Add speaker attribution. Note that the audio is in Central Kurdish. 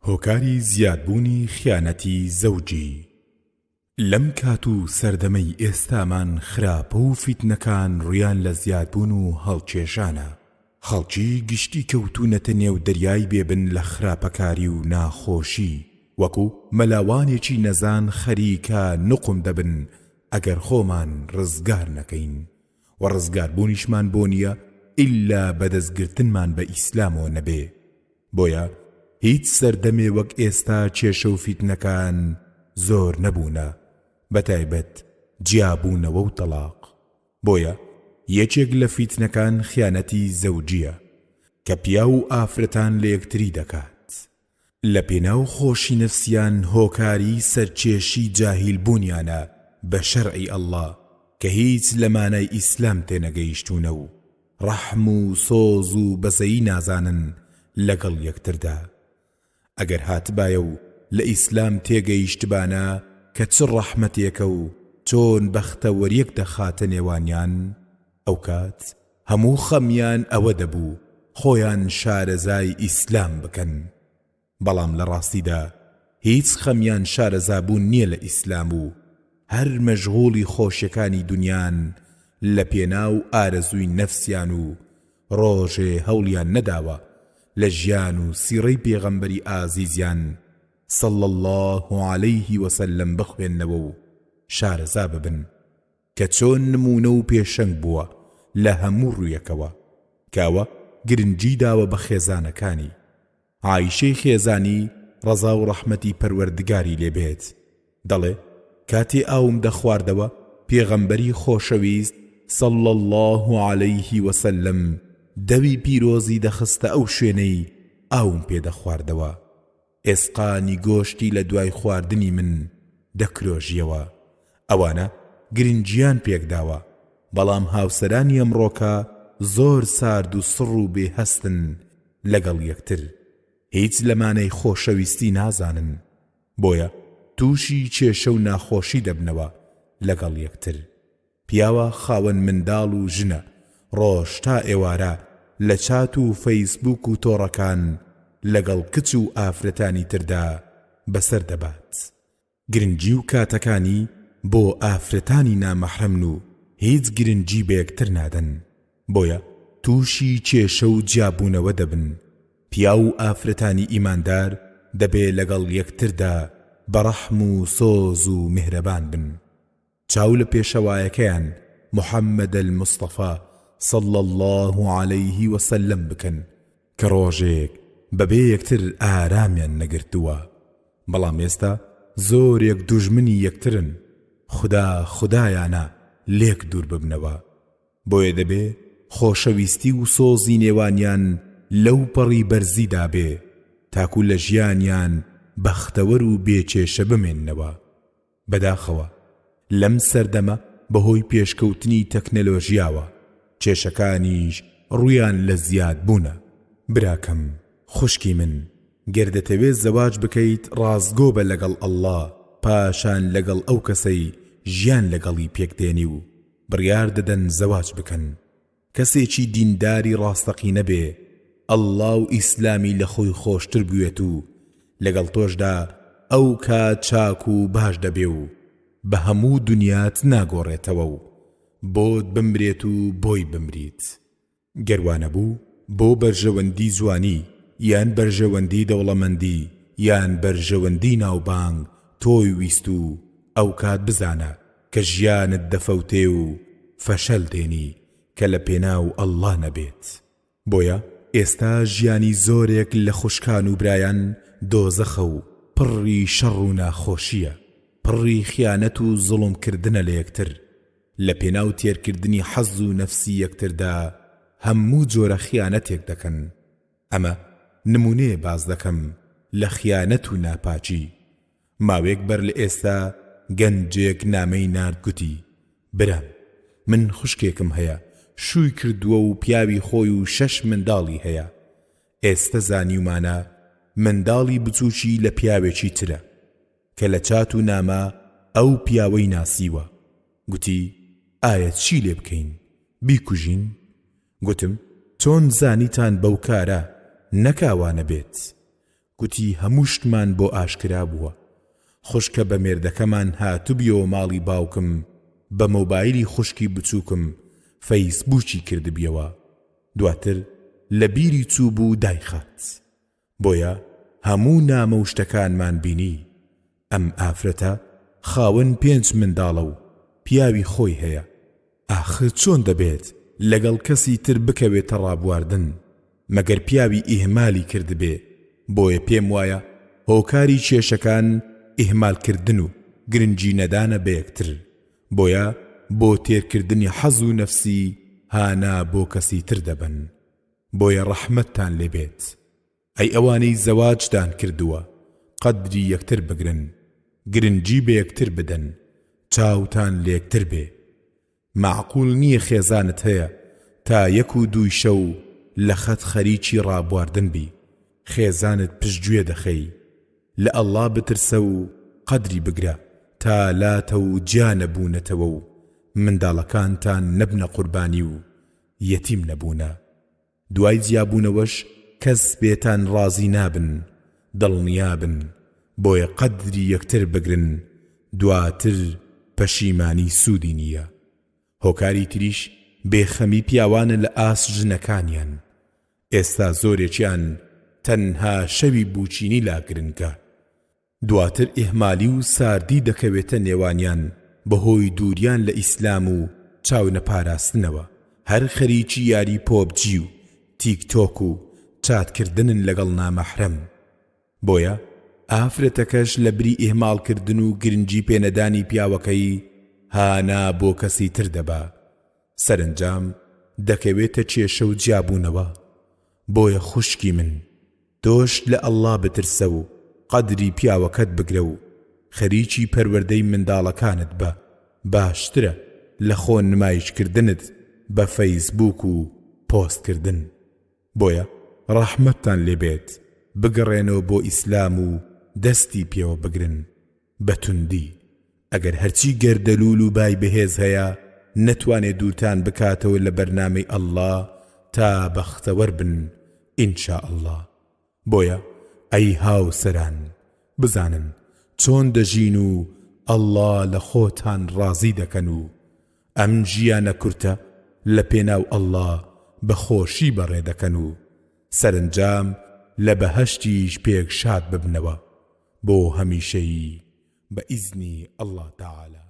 Speaker 1: هۆکاری زیادبوونی خیانەتی زەوجی لەم کات و سەردەمەی ئێستامان خراپە و فیتنەکان ڕویان لە زیادبوون و هەڵکێشانە، خەڵکی گشتی کەوتوونەتە نێو دەریای بێ بن لە خراپەکاری و ناخۆشی، وەکو مەلاوانێکی نەزان خەریکە نوقم دەبن ئەگەر خۆمان ڕزگار نەکەین و ڕزگاربوونیشمان بۆ نییە ئیلا بە دەستگرتنمان بە ئیسلامەوە نەبێ. بۆیە هیچ سەردەمێ وەک ئێستا کێشە و فیتنەکان زۆر نەبوونە بەتایبەت جیابوونەوە و تەڵاق بۆیە یەکێک لە فیتنەکان خیانەتی زەوجیە کە پیاو و ئافرەتان لە یەکتری دەکات لە پێناو خۆشی نەفسیان هۆکاری سەرکێشی جاهیل بوونیانە بە شەرعی اللە کە هیچ لە مانای ئیسلام تێنەگەیشتوونە و ڕەحم و سۆز و بەزەیی نازانن لەگەڵ یەکتردا ئەگەر هاتبایە و لە ئیسلام تێگەیشتبانە کە چ ڕەحمەتێکە و چۆن بەختەوەریەک دەخاتە نێوانیان ئەوکات هەموو خەمیان ئەوە دەبوو خۆیان شارەزای ئیسلام بکەن. بەڵام لە ڕاستیدا هیچ خەمیان شارەزابوون نیە لە ئیسلام و هەر مەشغوڵی خۆشیەکانی دونیان لە پێناو ئارەزووی نەفسیان و ڕۆژێ هەوڵیان نەداوە لە ژیان و سیڕەی پێغەمبەری ئازیزیان صلی اللە علیه وسلم بخوێننەوە و شارەزا ببن کە چۆن نموونە و پێشەنگ بووە لە هەموو ڕوویەکەوە کە ئەوە گرنگی داوە بە خێزانەکانی. عائیشەی خێزانی ڕەزا و ڕەحمەتی پەروەردگاری لێ بێت دەڵێ، کاتێ ئاوم دەخواردەوە پێغەمبەری خۆشەویست صلی اللە علیه وسلم دەوی پیرۆزی دەخستە ئەو شوێنەی ئاوم پێ دەخواردەوە ئێسقانی گۆشتی لە دوای خواردنی من دەکرۆژیەوە ئەوانە گرنگیان پێکداوە بەڵام هاوسەرانی ئەمڕۆکە زۆر سارد و سڕ و بێ هەستن لەگەڵ یەکتر هیچ لە مانای خۆشەویستی نازانن بۆیە توشی کێشە و ناخۆشی دەبنەوە لەگەڵ یەکتر پیاوە خاوەن منداڵ و ژنە ڕۆژ تا ئێوارە لە چات و فەیسبوک و تۆڕەکان لەگەڵ کچ و ئافرەتانی تردا بەسەر دەبات گرنگی و کاتەکانی بۆ ئافرەتانی نامەحرەمن و هیچ گرنگی بەیەکتر نادەن بۆیە توشی کێشە و جیابونەوە دەبن پیاو و ئافرەتانی ئیماندار دەبێ لەگەڵ یەکتردا بە ڕەحم و سۆز و میهرەبان بن چاو لە پێشەوایەکەیان محمد المصطفی صلی اللە علیه وسلم بکەن کە ڕۆژێک بەبێ یەکتر ئارامیان نەگرتووە بەڵام ئێستا زۆرێک دوژمنی یەکترن خودا خودایانە لێک دوور ببنەوە بۆیە دەبێ خۆشەویستی و سۆزی نێوانیان لەو پەڕی بەرزیدا بێ تاکو لە ژیانیان بەختەوەر و بێ کێشە بمێننەوە. بەداخەوە لەم سەردەمە بەهۆی پێشکەوتنی تەکنەلۆژیاوە کێشەکانیش ڕوویان لە زیاد بوونە. براکەم خوشکی من گەر دەتەوێ زەواج بکەیت ڕاستگۆ بە لەگەڵ اللە پاشان لەگەڵ ئەو کەسەی ژیان لەگەڵی پێک دێنی و بڕیار دەدەن زەواج بکەن کەسێکی دینداری ڕاستەقینە بێ اللە و ئیسلامی لە خۆی خۆشتر بوێت و لەگەڵ تۆشدا ئەو کات چاک و باش دەبێ و بە هەموو دونیات ناگۆڕێتەوە و بۆت بمرێت و بۆی بمریت گەر وانەبوو بۆ بەرژەوەندی جوانی یان بەرژەوەندی دەوڵەمەندی یان بەرژەوەندی ناوبانگ تۆی ویست و ئەوکات بزانە کە ژیانت دەفەوتێ و فەشەل دێنی کە لە پێناو اللە نەبێت بۆیە ئێستا ژیانی زۆرێک لە خوشکان و برایان دۆزەخە و پڕی شەڕ و ناخۆشیە پڕی خیانەت و زوڵم کردنە لە یەکتر لە پێناو تێرکردنی حەز و نەفسی یەکتردا هەموو جۆرە خیانەتێک دەکەن ئەمە نمونەیە باس دەکەم لە خیانەت و ناپاکی ماوەیەک بەر لە ئێستا گەنجێک نامەی نارد گوتی، برام من خوشکێکم هەیە شووی کردووە و پیاوی خۆی و شەش منداڵی هەیە، ئێستە زانیومانە منداڵی بچووکی لە پیاوێکی ترە، کە لە چات و نامە ئەو پیاوەی ناسیوە، گوتی ئایا چی لێ بکەین؟ بیکوژین؟ گوتم چۆن زانیتان بەو کارە، نەکا وا نەبێت؟ گوتی هەموو شتمان بۆ ئاشکرا بووە. خوشکە بە مێردەکەمان هاتبیەوە ماڵی باوکم بە مۆبایلی خوشکی بچووکم فەیسبووکی کردبیەوە دواتر لە بیری چووبوو دایخات. بۆیە هەموو نامە و شتەکانمان بینی. ئەم ئافرەتە خاوەن پێنج منداڵە و پیاوی خۆی هەیە. ئاخر چۆن دەبێت لەگەڵ کەسی تر بکەوێتە ڕابواردن مەگەر پیاوی ئیهمالی کردبێ، بۆیە پێم وایە هۆکاری کێشەکان ئیهمال کردن و گرنگی نەدانە بەیەکتر، بۆیە بۆ تێرکردنی حەز و نەفسی هانا بۆ کەسی تر دەبەن. بۆیە ڕەحمەتتان لێ بێت ئەی ئەوانەی زەواجتان کردووە قەدری یەکتر بگرن گرنگی بە یەکتر بدەن چاوتان لەیەکتر بێ مەعقول نییە خێزانت هەیە تا یەک و دووی شەو لە خەت خەریکی ڕابواردن بی خێزانت پشتگوێ دەخەی لە اللە بترسە و قەدری بگرە تا لاتە و جیا نەبوونەتەوە و منداڵەکانتان نەبنە قوربانی و یەتیم نەبوونە دوای جیابوونەوەش کەس بێتان ڕازی نابن دڵنیابن بۆیە قەدری یەکتر بگرن دواتر پەشیمانی سوودی نییە هۆکاری تریش بێ خەمی پیاوانە لە ئاست ژنەکانیان ئێستا زۆرێکیان تەنها شەوی بووچینی لا گرنگە دواتر ئیهمالی و ساردی دەکەوێتە نێوانیان بەهۆی دووریان لە ئیسلام و چاونەپاراستنەوە، هەر خەریکی یاری پۆبجی و تیک تۆک و چات کردنن لەگەڵ نامەحرەم. بۆیە ئافرەتەکەش لە بری ئیهماڵ کردن و گرنگی پێنەدانی پیاوەکەی هانا بۆ کەسی تر دەبا، سەرەنجام دەکەوێتە کێشە و جیابوونەوە. بۆیە خوشکی من تۆش لە اللە بترسە و قەدری پیاوەکەت بگرە و خەریکی پەروەردەی منداڵەکانت بە باشترە لە خۆ نمایش کردنت بە فەیسبووک و پۆست کردن بۆیە ڕەحمەتتان لێ بێت بگەڕێنەوە بۆ ئیسلام و دەستی پێوە بگرن بە توندی ئەگەر هەرچی گەردەلوول و بای بەهێز هەیە نەتوانێ دوورتان بکاتەوە لە بەرنامەی اللە تا بەختەوەر بن ان شاء اللە بۆیە ئەی هاوسەران بزانن چۆن دەژین و اللە لە خۆتان ڕازی دەکەن و ئەم ژیانە کورتە لە پێناو اللە بە خۆشی بەڕێ دەکەن و سەرەنجام لە بەهەشتیش پێک شاد ببنەوە بۆ هەمیشەیی بە ئیزنی اللە تعالی.